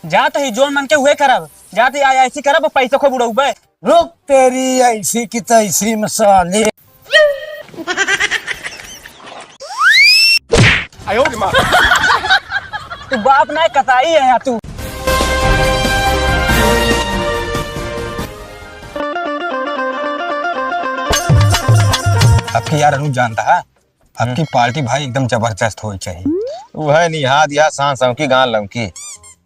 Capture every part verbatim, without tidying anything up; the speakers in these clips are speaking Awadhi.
जात ही जोन मन के हुए करब, जात ही ऐसी करब, पैसा खूब उड़ौबे। रुक तेरी ऐसी की तैसी मसाले। तू बाप ना कताई है यार तू। अब की यार अनु जानता है, अब की हम्म। पार्टी भाई एकदम जबरदस्त होई चाहिए। वह नहीं हाथ यहाँ सांस की गान लमकी।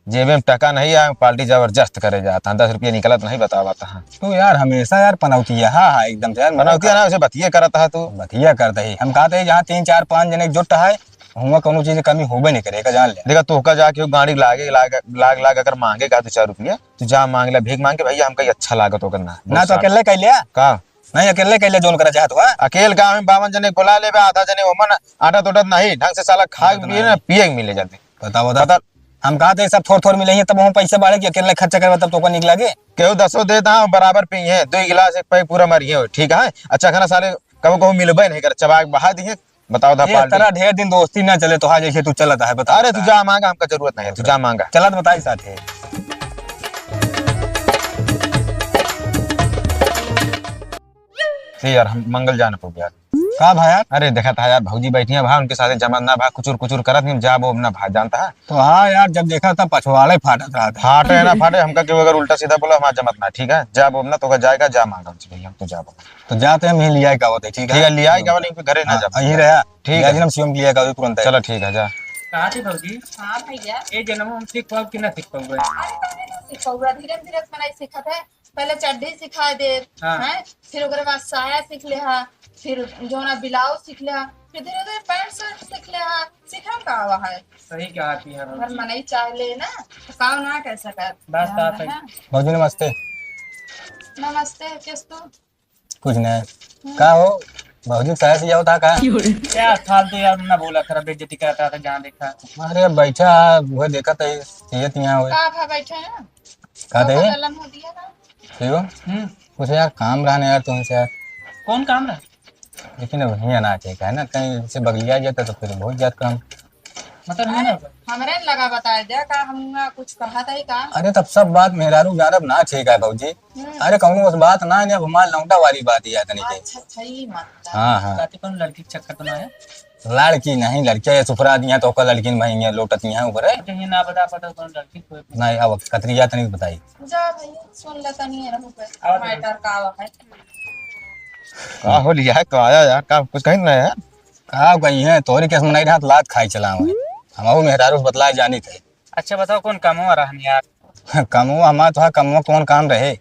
जेबे में टका नहीं है, पार्टी जबरदस्त करे जाता है, दस रुपया निकलत नहीं, बतावत है। तू यार हमेशा यार पनौतिया, हाँ, हाँ, एकदम से यार, पनौतिया ना, उसे बतिये करत है तू। बतिया करत ही। हम कहते हैं जहाँ तीन, चार, पाँच जने जुट है, हुआं कौनो चीज के कमी होबे नहीं करे, का जान ले। देखा, तोहका जाके वो गाड़ी लागे, लाग, लाग, लाग अगर मांगे का दो चार रुपया, तू जा मांग ले, भीख मांग के, "भैया, हमका ये अच्छा लागत होकर ना।" ना तो अकेले कर लिया। का? नहीं, अकेले कर लिया, जोन करा चाहत हुआ। अकेल का हम बावन जने बुला लेबे, आधा जने ओमन आटा तोटत नहीं, ढंग से साला खाए के आटा पिए ना, नहीं। पिए के मिले जल्दी। बताओ, बताओ। बता। हम कहा थे सब थोड़ थोड़ मिले हैं, तब हम पैसे बाढ़े कि अकेले खर्चा करबे, तब तो ओकर निक लागे। केहू दसो दे दा, बराबर पी है, दो गिलास एक पैक पूरा मरिए हो, ठीक है? अच्छा खाना साले कबो कबो मिलबे नहीं कर, चबा के बहा दिए, बताओ धा ये पार्टी। तेरा ढेर दिन दोस्ती ना चले, तो हाँ जैसे तू चलत है, बता। अरे तू जा मांगा, हमका जरूरत नहीं है, तू जा मांगा। चलत बताई साथे। से यार, हम मंगल जा न पउबे यार। का भा यार? अरे देखा था यार, भौजी बैठी है भा, उनके साथे जमत ना भा, कुचुर कुचुर करत नहीं, जाबो अब ना भा, जानता है? तो हाँ यार, जब देखा तब पछवाड़े फाटत रहा था। फाटे ना फाटे, हमका केहू अगर उल्टा सीधा बोला, हमार जमत ना, ठीक है? जाबो अब ना, तो का जाएगा, जा मांगा उनसे, भैया, हम तो जाबो। तो जाते हम यहीं लिया का होते, ठीक है? ठीक है, लिया का होते, घरे ना हाँ, जाबो। यहीं रहा। ठीक है। हम सियम लिया का होते तुरंत है। चलो ठीक है, जा। कहा थी भौजी? हाँ भैया। ए जन्म हम सीख पाओ कि ना सीख पाओ? अरे, काहे ना सीख पाओ? धीरे धीरे से बनाई सीखत है। पहले चड्ढी सिखाए देब, हाँ। हैं? फिर ओकरे बाद साया सीख लेहा, फिर जौन ब्लाउज सीख लेहा, फिर धीरे धीरे पैंट शर्ट सीख लेहा। सीखा का आवा है? सही कहा थी यार। अगर मनई चाह ले ना, तो काम ना कर सकत। बस बात है। भौजी नमस्ते। नमस्ते, कैस तू? कुछ नहीं। हम्म। का हो, भौजी के साया सियावत हा का? क्या फालतू यार, ना बोला कर, बेइज्जती करत रहा था जहाँ देखा। अरे बैठा, वो देखा था, ये, ये तिया हुए। का भा बैठे हैं? का दे? बगलन हो दिया ना। क्यों? हम्म। कुछ यार काम रहा ना यार तुमसे यार। कौन काम रहा? लेकिन अब हियाँ ना ठीक है ना, कहीं से बगलिया जाता तो फिर बहुत जात काम। मतलब अरे, नहीं ना। हमरे न लगा बताए दे, का हम कुछ कहा था ही का? अरे तब सब बात मेहरारू जानब ना ठीक है भौजी। हम्म। अरे कौनो बस बात ना है, अब हमार लौंडा वाली बात ही है तनी के। अच्छा, अच्छा, ई मत। हाँ, हाँ। कहते कौन लड़की के चक्कर तो ना है? लड़की नहीं, लड़किया ये सुफरा दिया तो ओकर लड़किन भाई ये लोटत यहाँ ऊपर है। अच्छा, ये ना बता पाता कौन लड़की को। नहीं, अब कतरिया तनी बताई। जा भैया, सुन ले तनी रहू पे। और matter का है? का हो लिया है, का आया यार, का कुछ कहीं ना है? का कहीं है, तोरी केस मनाई रहा, लात खाई चला हुआ। हम वो मेहरारू से बतलाए जानी थे। अच्छा बताओ, कौन कमवा रहन यार? कमवा हमार तो है, कमवा कौन काम रहे?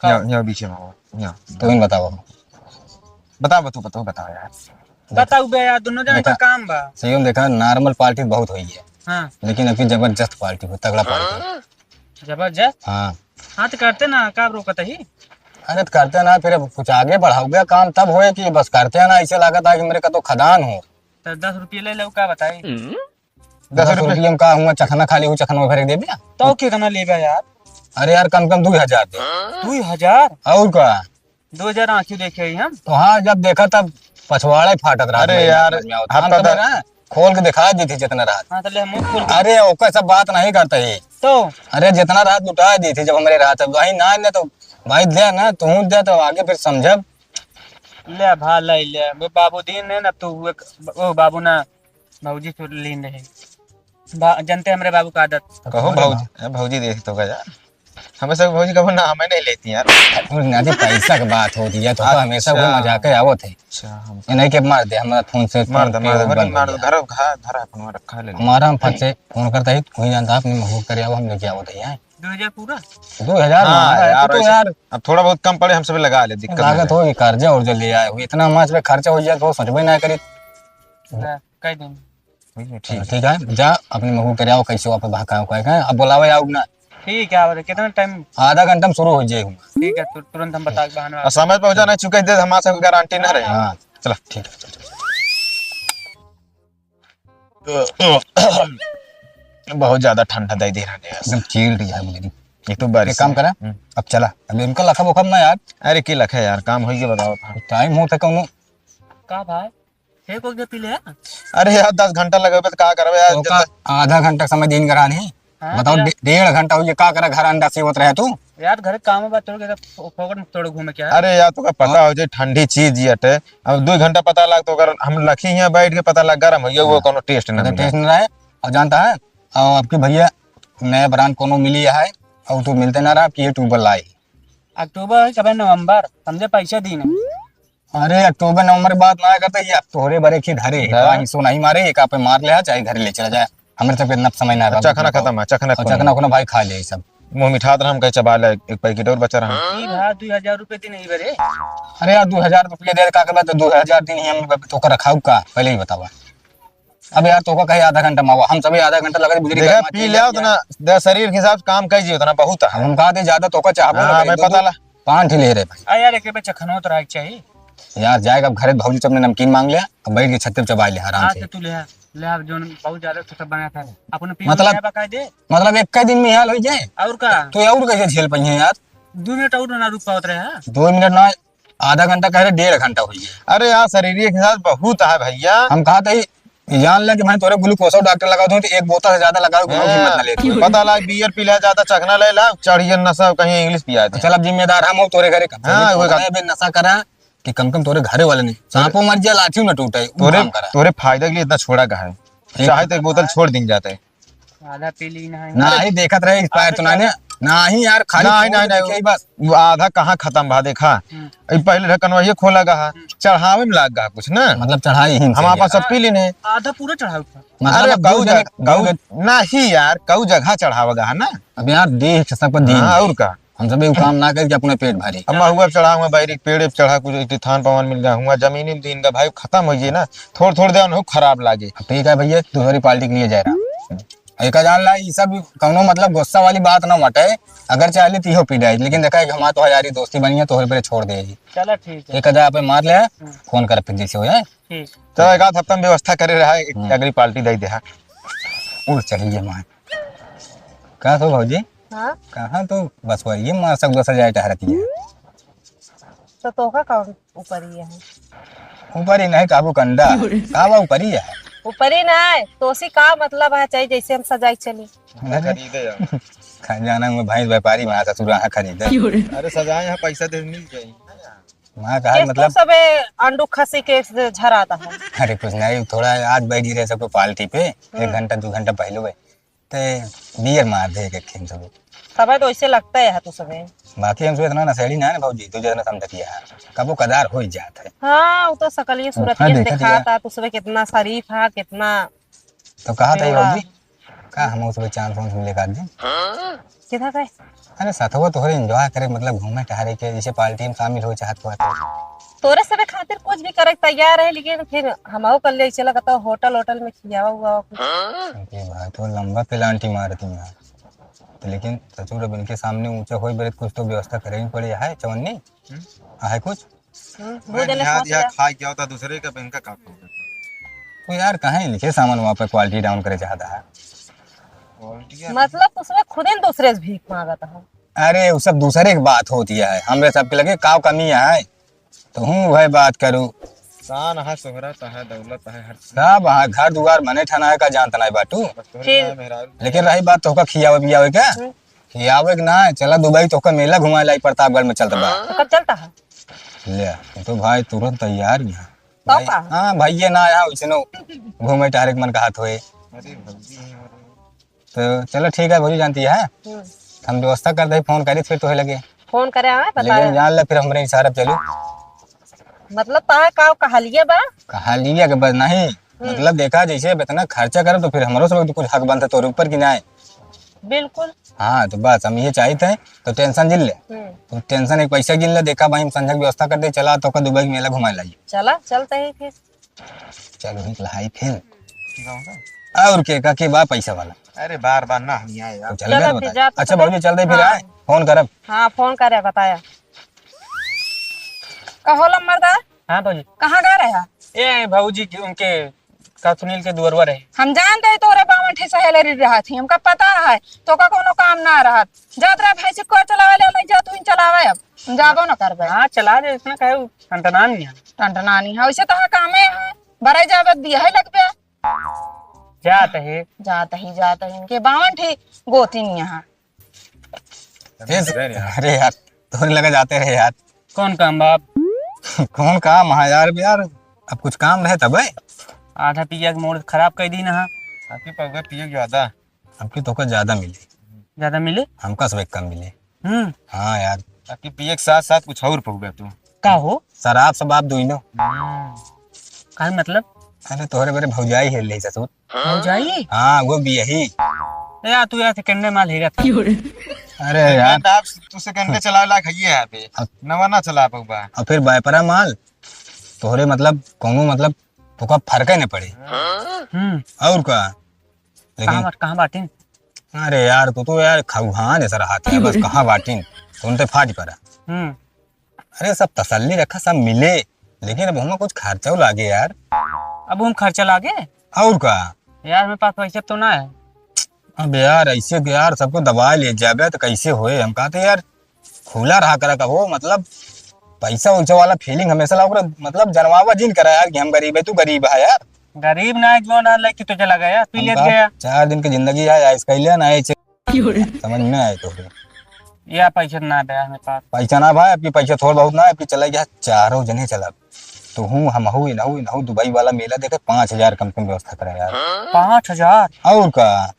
का? यहाँ, यहाँ बीच में आओ, यहाँ। तुम ही बताओ। बताओ, बताओ, बताओ, बताओ यार। बताओ बे यार, दोनों जने का देखा, काम बा। सही में देखा, normal party बहुत हुई है। हाँ। लेकिन अभी जबरदस्त party हो, तगड़ा party हो। जबरदस्त? हाँ। हाँ, तो करते ना, का रोकत ही? अरे, तो करते ना, फिर अब कुछ आगे बढ़ाओ गया काम, तब होए कि बस करते ना, ऐसे लागत है कि मेरे का तो खदान हो। तो दस रुपये ले लो, का बताई? दस दस रुपये। रुपये में का हुआ, चखना खाली हो, चखना में भर के दे दिया। तो कितना लेबा यार? अरे यार, कम कम दो हजार दे। दो हजार? और का? दो हजार आँखी देखे ही हम। तो हाँ, जब देखा तब पछवाड़ा ही फाटत रहा अरे था, यार, समझ में आवत। हम हफ्ता तो दे रहे हैं, खोल के दिखा दी थी जितना रात। हाँ, तो ले हम खोल के अरे, ओकर सब बात नहीं करते ही। तो? अरे, जितना रात लुटा दी थी जब हमारे रात, अब भाई ना, ना तो भाई दे ना, तू दे तो आगे फिर समझब। ले भा, ले, ले। वो बाबू दीन है ना, तू एक, ओ बाबू ना, भौजी चोर लीन रहे। बा-, जनते हमरे बाबू का आदत। कहो अरे भौजी, बा- ए, भौजी देख तो गया। हमेशा भौजी कबो ना हमें नहीं लेती यार। अरे ना जी, पैसा की बात होती है, तो अच्छा। हमेशा वो मजाक है, आवत है। अच्छा, हम ये नहीं कि मार दे, हमारा फोन से मार दे, मार दे, फोन मार दे, बंद हो मार दे, गया। घर, घर, घर अपन रखा ले ले। हमारा हम फंसे, फोन करता है, कोई जानता अपने महू करे, आओ, हम लेके आवत है यहाँ। दो हजार पूरा? दो हजार हाँ, मांगा है, यार, तो वैसे यार। अब थोड़ा बहुत कम पड़े, हम सब लगा ले, दिक्कत लागत नहीं। हो कि कर्जा उर्जा ले आए हो, इतना मास पे खर्चा हो जाए, तो सोचबे ना करी। ला, कह देंगे। ठीक है। ठीक है, जा अपने महू करे आओ, कैसे वापस भाग का, का, का, अब बुलावे आओ ना। ठीक है, और कितना टाइम? आधा घंटा में शुरू हो जाए हूँ। ठीक है, तो तुरंत हम बता के बहाना। और समय पे हो जाना, चूंकि दे हमारे सब गारंटी ना रहे। हाँ। चला, ठीक है। बहुत ज्यादा ठंडा दे दे रहा है। एकदम चिल रही है मेरी। एक तो बारिश एक काम है। करा, हम्म। अब चला, अभी उनका लखा बोखा ना यार। अरे की लखा यार, काम होई के बताओ। टाइम होता कौनो। का भाई? हे को के पी ले? अरे यार, दस घंटा लगेबे तो का करबे यार, तो का जब आधा घंटा समय दिन करा नहीं? हाँ, बताओ, तो डे-, डेढ़ घंटा होइ गया, का करा घर अंडा सेवत रहे तू? यार, घर काम में बात तोड़ के तो फो-, फोकट में तोड़ घूमे क्या? अरे यार, तोका पता हाँ। होइ जाए, ठंडी चीज ही हटे। अब दो घंटा पता लाग तो अगर हम लखी हियाँ बैठ के पता लाग गरम होइ गया, वो हाँ। कोनो taste ना तो मिले। Taste ना रहे। और जानता है, और आपके भैया नया brand कोनो मिली है, और तो मिलते ना रहा, आपकी ये ट्यूबवेल लाई। अक्टूबर, कबे नवंबर, समझे, पैसा दी नहीं। अरे, अक्टूबर नवंबर की बात ना करते, ये अब तोहरे बरे की धरे, हाँ। कहीं सो नहीं मारे, एक आपे मार ले, चाहे घर ले चला जाए, हमारे सबके इतना समय ना रहा। चखना खत्म है, चखना और खून। चखना खून भाई खा ले ये सब। मुंह मिठात रहा, हम कहे चबा ले, एक पैकेट और बचा रहा। ई भा दू हजार रुपये दिन ही बरे। अरे यार, दू हजार रुपये दे का करबा, तो दू हजार दिन ही हम तो कर रखा का, पहले ही बतावा। अब यार, तोका कहे आधा घंटा मावा, हम सभी आधा घंटा लगा बुजुर्ग देखा, का पी ले आओ तो ना, दे शरीर के हिसाब से काम कर जियो, उतना बहुत है। हम कहा दे ज्यादा तोका चाहबो हाँ, ना, मैं दो, पता दो, ला। पान ठे ले रहे भाई। आ यार, एक पे चखनो तो रहे चाहिए। यार, जाएगा अब घरे, भौजी से अपने नमकीन मांग ले, अब बैठ के छत्ते पे चबाई ले आराम हाँ, से। तो तू ले आ, ले आ, जोन बहुत ज्यादा तो सब बनाया था, अपने पी मतलब, ले आ, बकायदे। मतलब, एक दिन में हाल हो जाए। और का? तो और कैसे झेल पाइए यार? दो मिनट और ना रुक पावत रहे, हाँ? दो मिनट ना, आधा घंटा कह रहे, डेढ़ घंटा हो गया। अरे यार, शरीर के हिसाब से बहुत है भैया। हम कहा था, ये जान ले कि भाई तोरे ग्लूकोज डॉक्टर लगा दो, तो एक बोतल से ज्यादा लगाओ, कोनो हाँ, हिम्मत ना लेती। पता ला, बियर पी ले, ज्यादा चखना ले ला, चढ़िए नशा, कहीं इंग्लिश पिया दे। चल, अब जिम्मेदार हम हो तोरे घरे कम से हाँ, कम वही तोरे बात। बे नशा करा कि कम कम तोरे घरे वाले नहीं, सांपो मर जाए, लाठी न टूटे, वो तोरे, काम करा। तोरे फायदा के लिए इतना छोड़ा का है, ठीक चाहे है। तो एक बोतल छोड़ दिन जाते। आधा पी ली ना है। ना ही देखत रहे, एक्सपायर तो ना ने। ना ही यार, खाली ना ही, फोड़ ना ही, के ना ही। देखे ही बस। वो आधा कहाँ खत्म भा, देखा। हम्म। ई पहले ढक्कन वही खोला गा है। हम्म। चढ़ावे में लाग गा कुछ ना। मतलब चढ़ाई ही हम सही आपन है। सब पी लेने। आधा पूरा चढ़ावे था। मतलब अरे, अब दो कऊ जने, जगह, दो कऊ, जने। नहीं यार, कऊ जगह चढ़ावे गा है ना। अब यार, देख सबका दिन हाँ, है। और का? हम सब एगो काम ना करी कि अपने पेट भरी। अब महुआ पे चढ़ा हुआ, बैरी के पेड़ पे चढ़ा, कुछ एक थान पवन मिल गया हुआ, जमीनी में दिन का भाई खत्म हो जाए ना, थोड़ थोड़ दे उन्हें खराब लागे। ठीक है भैया, दूसरी पार्टी के लिए जा रहा। एक जान ला, ई सब कौनो मतलब गुस्सा वाली बात ना मटे, अगर चाहे तो इहो पी जाए, लेकिन देखा है कि हमार तो यारी दोस्ती बनी है, तोहरे पे छोड़ दे। चलो ठीक है। एक हजार पे मार ले, हम्म। फोन कर फिर जैसे हो जाए। ठीक। चलो, एक आध हफ्ता में व्यवस्था करे रहा, एक हम्म। अगली पार्टी दे दे। हाँ। उड़ चढ़ी है मार। का तो भौजी? हाँ? कहाँ तो बस वही मार सब गुस्सा जाए टहरती है। तो तोहका कौन ऊपरी है? ऊपरी नहीं, काबू कंडा। का बा ऊपरी है? ऊपरी नहीं, तोसी का मतलब है, चाहे जैसे हम सजाई चली। अरे। खरीदे यार। खजाना में भैंस व्यापारी वहाँ ससुरा है खरीदे। अरे सजाए यहाँ पैसा दे मिल जाई। वहाँ कहा केस मतलब तो सबे अंडू खसी के झराता है। अरे कुछ नहीं, थोड़ा आज बैठी रहे सबको पार्टी पे, एक हम्म। घंटा, दो घंटा पहले हुए। ते बियर मार दे एक, एक खेन सबे। सबे तो ऐसे लगता है तू सबे। बाकी हम सब इतना नशेड़ी ना है ना भौजी, तू जितना समझती है। कबो कदार हो ही जात है। हाँ, वो तो सकलिए हाँ, सूरतिये देखा दिया। दिखाता, तू सबे कितना शरीफ है, कितना तो कहा था ये बेवड़ा। भौजी, का हम उस पे चांस वांस मिले का दिन? किधर गए? अरे सथवा तोहरे एंजॉय करे, मतलब घूमे टहरे के, जैसे पार्टी में शामिल हो चाहत हुआ तो। तोरे सबे खातिर कुछ भी करे के तैयार है, लेकिन फिर हमहू कर ले चला कहता होटल होटल में खियावा हुआ कुछ। अरे भाई, तो लंबा पेलांटी मारती है। तो लेकिन ससुर अब इनके सामने ऊंचा होई बरे, कुछ तो व्यवस्था करे ही पड़े है चवन्नी। हम्म। आहे कुछ? हम्म, वो मैं देले यहाँ सोच दिया रहा। खाए क्या होता दूसरे का, इनका का खाओगे? तो यार, काहे इनके सामान वहाँ पे क्वालिटी डाउन करे चाहता है? क्वालिटी यार मतलब, उसमें खुद ही दूसरे से भीख मांगता है। अरे, वो सब दूसरे की बात होती है, हमरे सबके लगे काव कमी है, तो हूँ वह बात करूँ। शान है, शोहरत है, दौलत है, हर चीज। सब है, घर दुआर बने ठना है, का जानत नाहीं बाटू। बस तोहरे फिर? ना मेहरारू। लेकिन रही बात तोहका खियावे पियावे का, हम्म। खियावे के ना, चला दुबई तोहका मेला घुमाए लाई, प्रतापगढ़ में चलत बा। तो कब चलता है? ले, ये तो भाई तुरंत तैयार ही है। तो भाई, का? हाँ, भैया ना आया, वैसे नो घूमे टहरे के मन कहत होए। अरे भौजी है हमारे। तो चलो ठीक है, भौजी जानती है, हम्म। हम व्यवस्था कर दे, फोन करी फिर तोहे लगे। फोन करे आवे, लेकिन बताया। जान ले फिर हमरे इशारा पे चलू। मतलब तारा का कहलिए बा? कहलिए के बस नहीं, हम्म। मतलब देखा जैसे अब इतना खर्चा करब तो फिर हमरो सब तो कुछ हक बनता तोरे ऊपर की ना है। बिल्कुल। हाँ, तो बस हम ये चाहित है, तो टेंशन जिन ले। हम्म। तो टेंशन एक पैसा जिन ले, देखा भाई हम संझा के व्यवस्था कर दे, चला तोहका दुबई के मेला घुमाए लाई। चला, चलते ही फिर। चलो निकला है फिर। ठीक है, होगा। और के का के बा पैसा वाला? अरे बार बार ना हम आए यार। चल चलो गए फिर बताए। जा, तो अच्छा चलो। भौजी चल दे फिर हाँ। आए, फोन करब। हाँ, फोन करे बताया। का होला मर्दा? हाँ भौजी। कहाँ गए रहा? ए भौजी के उनके का सुनील के दुअरवा रहे। हम जानते हैं तोरे बावन ठे सहेलरी रहत ही, हमका पता है तोका कोनो काम ना रहत। जात रहा भैंसी को चलावे ले, ले जा तू ही चलावे, अब हम जाबो न करबे। हाँ चला दे, इतना कहे टंटनानी है। टंटनानी है, वैसे तो हाँ कामे है, बड़े जाबे दिया है लगबे। जात है। जात ही, जात ही। इनके बावन ठी गोतिन यहाँ। ए, अरे यार, तोहरे लगे जाते रहे यार। कौन काम बा? कौन काम है यार? यार, अब कुछ काम रहे तब है। आधा पिया के मूड खराब कर दी ना। आपके पौवा पिए ज्यादा। हमके तोहका ज्यादा मिले। ज्यादा मिले? हमका सब एक कम मिले। हम्म। हाँ यार। ताकि पिए के साथ साथ कुछ और पौवा तू। का हो? शराब शबाब दुइनो। हम्म। काहे मतलब? अरे तोहरे बरे भौजाई हेर ले ससुर। भौजाई? हाँ, वो भी यही। ए यार, तू यार second hand माल हेरा था। अरे यार। Second hand आप, तू second hand चलावे लायक है ये यहाँ पे। अब नवा ना चला पौवा। और फिर बायपरा माल, तोहरे मतलब कौनो मतलब तोका फर्क ही नहीं पड़े। हम्म। और का? लेकिन कहाँ बाट-, कहाँ बाटिन? अरे यार, तू तो यार खौहान है सर, हाथ है, बस कहाँ बाटिन? तुम तो फाज पड़ा। हम्म। अरे, सब तसल्ली रखा, सब मिले, लेकिन अब हमें कुछ खर्चा लागे यार। अब हम खर्चा लागे? और का? यार, मेरे पास पैसा तो ना है। अब यार, ऐसे के यार, सबको दबाए ले जाबे तो कैसे होए? हम कहते यार, खुला रहा करा कहो, मतलब, पैसा वैसा वाला feeling हमेशा ला ओकरा, मतलब, जनवावा जिन करा यार कि हम गरीब है, तू गरीब है यार। गरीब ना है, जो ना लेके तो चला गया, पी हम लेत कहा, गया। चार दिन की जिंदगी है, ऐश कैले ना है, समझ में आए तो। या पैसा ना बा हमारे पास। पैसा ना भाई, आपकी पैसा थोड़ा बहुत ना है, आपकी चला गया, चारों जने चला। तो हूँ, हम हूँ, इनहू, इनहू, दुबई वाला मेला देखे, पाँच हजार कम से कम व्यवस्था करा यार। पाँच हजार? और का?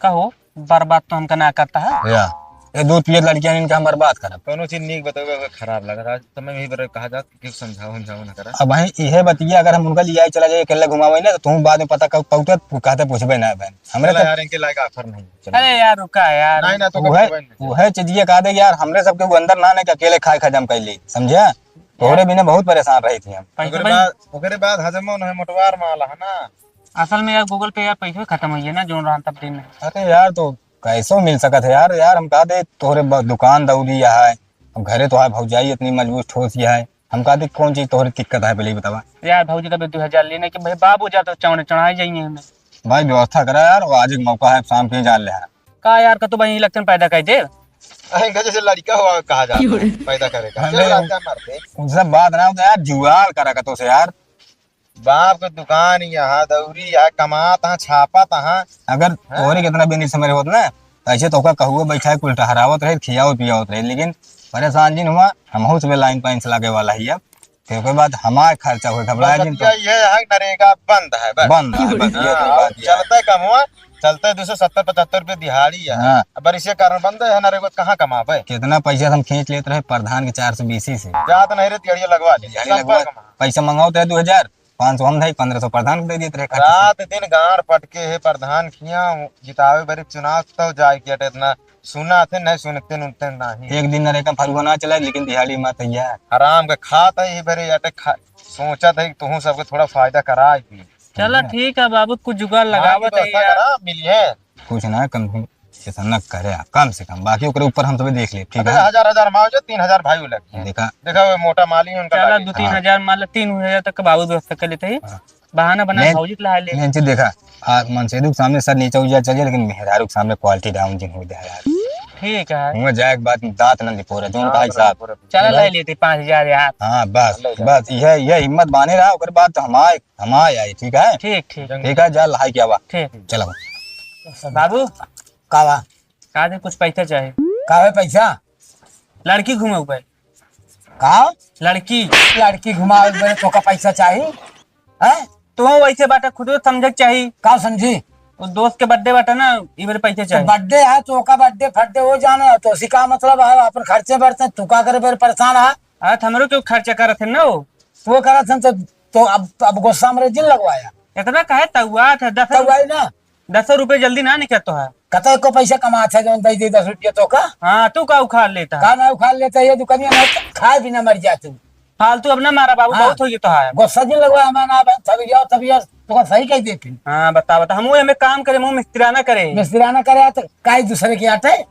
कहो, बर्बाद तो हमका ना करता है। या, ये दूध पियत लड़कियां इनका हम बर्बाद करब। कोनो चीज नीक बतावे, ओकर खराब लगत। आज समय में ही बरे कहा जात कि समझाओ, समझाओ ना करा। अब भाई, इहे बतिया अगर हम उनका लिए चला जाए, अकेले घुमावे ना, तो तुम बाद में पता कब पहुंचत, तू कहते पूछबे ना बहन। हमरे चला तो यार, इनके लायक आखिर नहीं। चला। अरे यार, रुका यार। नहीं ना, तो उहे, कब नहीं। उहे चीज ये कहा दे यार, हमरे सबके वो अंदर ना, ना कि अकेले खाए खजम कैली, समझे? तोहरे बिना बहुत परेशान रही थी हम। पैसा ओकरे भाई। बाद, ओकरे बाद हजमो नहीं, मोटवार माल है ना। असल में यार, Google पे यार, पैसे खत्म हुई है ना, जोन रहा तब दिन में। अरे यार, तो कैसो मिल सकत है यार? यार, हम कहा दे, तोहरे ब-, दुकान दौरी है, अब घरे तो है भौजाई इतनी मजबूत ठोस है, हम कहा दे, कौन चीज तोहरे दिक्कत है, पहले ही बतावा। यार, भौजी तब दो हजार लेने के भाई, बाबू जा तो चौने चढ़ाई जाइए हमें। भाई, व्यवस्था करा यार, वो आज एक मौका है, शाम के ही जान ले है। का यार, का तू भाई election पैदा कर दे? अरे, इनका जैसे लड़का हुआ कहा जाता है, पैदा करे का। अरे, चल, रास्ता मार दे। उनसे बात ना हो तो यार, जुगाड़ करा का तो से यार। बाप के दुकान यहाँ, दौरी यहाँ, कमात हाँ, छापत हाँ। अगर हाँ। तोहरे कितना बिजनेस मेरे होत ना, तो ऐसे तोका कहुए बैठा है, कुल टहरावत रहे, खियावत पियावत रहे, लेकिन परेशान जिन हुआ, हमहू से लाइन पाइन से लागे वाला ही अब। फिर ओकर बाद हमार खर्चा होए, घबराया जिन तो। बतिया ये है, नरेगा बंद है, बस। बंद है, बस, ये तो हाँ, बात ये है। चलते कम हुआ, चलते दो सौ सत्तर पचहत्तर रुपये दिहाड़ी है। हाँ। अब बारिश के कारण बंद है, नरेगा कहाँ कमाबे? कितना पैसा हम खींच लेते रहे प्रधान के चार सौ बीसी से। जात नहीं रे, दिहाड़िया लगवा ले, दिहाड़ी संपर्क लगवा, में। पैसा मंगाओ तो है दो हजार, पाँच सौ हम धाई, पन्द्रह सौ प्रधान को दे देते रहे खाते से। रात दिन गांड पटके है प्रधान किया, जितावे बरे चुनाव तो जाए किया इतना सुना थे, नहीं सुनते, उनते नहीं। एक दिन नरेगा फरुआ ना चला, लेकिन दिहाड़ी मा तैयार। हराम के खात है ये बरे अटे खा-, सोचत है कि तुहूँ सबके थोड़ा फायदा कराए की। चला ठीक है बाबू, कुछ जुगाड़ हाँ, लगावत है व्यवस्था यार। करा, मिली है। कुछ ना, कम से कम ऐसा न करे, कम से कम, बाकी ओकरे ऊपर हम सबे देख लेब, ठीक अबे है? हजार, हजार मार जो, तीन हजार भाई लग। देखा। देखा, वो मोटा माली उनका चला, लागे। दो तीन हाँ। हजार मार ला, तीन हजार तक के बाबू व्यवस्था कर लेते हैं। हाँ। बहाना बना मेन, भौजी के ला ले। मेन चीज देखा, आ, मनसेदू के सामने सर नीचे उजा चलिए, लेकिन मेहरारू के सामने quality down जिन हो जाए यार। ठीक है। हुआ जाए के बाद दांत न लिपोरे, जोन का हाँ, हिसाब। बराबर। चला, ले लेते पाँच हजार यार। हाँ, बस, ले जा। बस, यह, यह हिम्मत बाने रहा, ओकर बाद तो हम आए, हम आए, आए, ठीक है? ठीक, ठीक। ठीक है, जा, लहाई क्या बा? ठीक। चलो। बाबू। का बा? का दे, कुछ पैसा चाहे। का बे पैसा? लड़की घूमे ऊपर। का? लड़की। लड़की घुमावे बरे तोका पैसा चाही? हैं? तू वैसे बाटा खुद समझे के चाही। का समझी? वो दोस्त के birthday बाटा ना, ई बेर पैसा तो चाही। Birthday है, तो ओका birthday फड्डे हो जाना, तो उसी का मतलब है, अपन खर्चे बढ़ते, तू का करे बेर परेशान है? अरे, तो हमरो क्यों खर्चा करत है ना वो? वो करत है तो, तो अब, अब गुस्सा हमरे जिन लगवाया। इतना काहे तउआत है? दस तउआई ना। दसो रुपये जल्दी ना निकलत है। कतई को पैसा कमात है, जौन दे दे दस रुपया तो का? हाँ, तू का उखाड़ लेता है? का ना उखाड़ लेता है, ये दुकानिया में खाए बिना मर जा तू। फालतू अब ना मारा बाबू, हाँ। बहुत हो गया तो है। गुस्सा जिन लगवा, हमारा ना, तभी जाओ, तभी यार, तो सही कह दे फिर। हाँ, बता, बता, हम वो हमें काम करे, मुँह मिस्तिराना करे। मिस्तिराना करे, तो काहे दूसरे के आटे?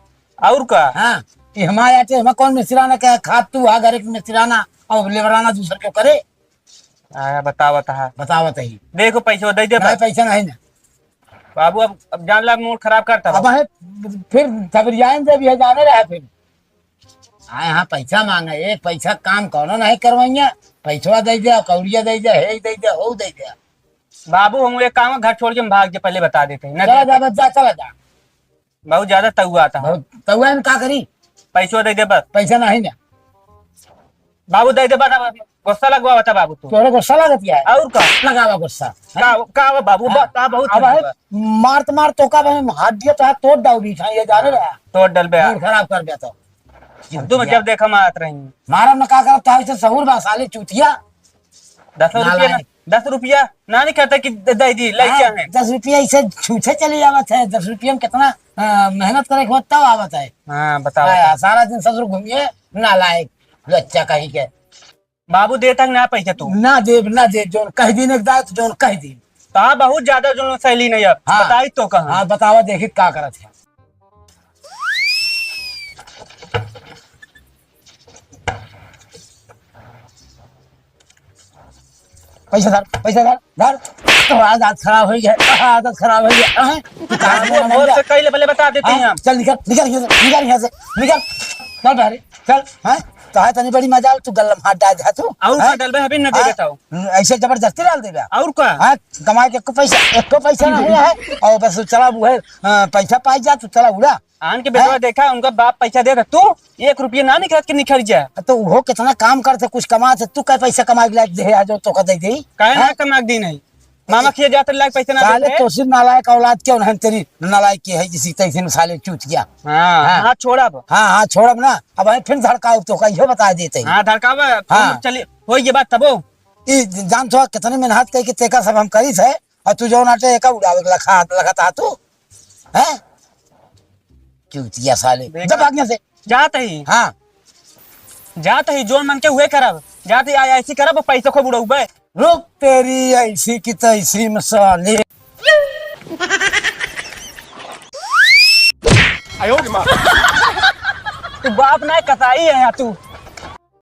और का? हाँ, ये हमारे आटे, हमें कौन मिस्तिराना कहे? खा तू, हाँ, घर के मिस्तिराना, और लेबराना दूसरे को करे। आया, बतावत हा। बतावत ही। देखो, पैसा दे दे नहीं, बस। पैसा नहीं ना। बाबू, अब, अब जान ला, मूड खराब करता अब बाबू। है, फिर घबरियाएं जब ये जाने रहा फिर। आए हाँ, पैसा मांगे, एक पैसा काम कौनो नहीं करवाइया, पैसवा दे दे, कौड़िया दे दे, हे दे दे, हो दे दे। बाबू, हम एक काम, घर छोड़ के हम भाग जे, पहले बता देते हैं ना। चला जा, बस जा, चला जा। बहुत ज्यादा तउआ आता है। बहुत तउआ, हम का करी? पैसो दे दे बस। पैसा नहीं ना। बाबू, दे दे बस, अब गुस्सा लगवा बता बाबू तू। तोरे गुस्सा लागत है? और का? लगावा गुस्सा। का, का बा बाबू? हाँ। बता, बहुत अब है, मार तो मार, तो का भाई, हाथ दिया तो हाथ तोड़ डाउबी था, ये जाने रहा। तोड़ डलबे। मूड खराब कर दिया तो। तू जब देखा मारत रही। मारब न का करब, तो ऐसे सहूर बा साले चूतिया। दस रुपया ना, नालायक। दस रुपया ना, नहीं कहते कि दे दी, ले हाँ, क्या है? दस रुपया ऐसे छूछे चली आवत है। दस रुपया में कितना, अ, मेहनत करे के होत तब आवत है। हाँ, बताओ हाँ, तो। सारा दिन ससुर घूमिए, नालायक, लुच्चा कहीं के। बाबू, दे तक ना पैसा तू। ना देब, ना देब, जोन कह दिन एक दात, जोन कह दिन। तो हाँ, बहुत ज्यादा जोन सैली नहीं अब। हाँ। बताई तो कहाँ? हाँ, बतावा, देखी का करत है। पैसा धर, पैसा धर, धर। तो आदत खराब हो गया, आदत खराब हो गया, हैं? तू कहाँ से बाबू, मेरा और नंबर? से कई ले पहले बता देते हैं हाँ, हम। चल निकल, निकल यहाँ से, निकल यहाँ से, निकल। चल बहरे, चल, हैं? तो है तनी बड़ी मजाल, तू गल्ला में हाथ डाल दे तू, और हैं? का डालबे, अभी न हाँ? देबे तो। ऐसे जबरदस्ती डाल देबे। और का? हाँ, कमाए के एको पैसा, एको पैसा नहीं है, और बस चला वो है, हाँ, पैसा पाई जा, तू चला उड़ा। आन के बेटवा हैं? देखा, उनका बाप पैसा देता, तू एक रुपया ना निकलत के निखर जा। तो वो कितना काम करते, कुछ कमाते, तू कै पैसा कमा के लायक दे, आज तो का दे दे। काहे ना हैं? कमा के दी नहीं? मामा खिया जाते लायक पैसा ना साले देते। तो सिर्फ नालायक औलाद के उन्हें तेरी नालायक की है, जिसी तैसे में साले चूतिया। हाँ, हाँ। हाँ, छोड़ब। हाँ, हाँ, छोड़ब ना। अब हमें फिर धड़काओ तो का, इहो बता देते हैं। हाँ, धड़कावा। हाँ। चलिए, हो ये बात तबो। ई जान तो कितने मेहनत करके तेका सब हम करी थे, और तू जो नाटे एका उड़ावे के लखा, लखत आ तू, हैं? चूतिया साले। देखा? जब आज्ञा से। जात ही। हाँ। जात ही, जोन मन के हुए करब। जात ही, आ-, ऐसी करब, पैसा खूब उड़ौबे। रुक तेरी ऐसी की तैसी में साले। आयो रे माँ। तू बाप ना कसाई है यार तू।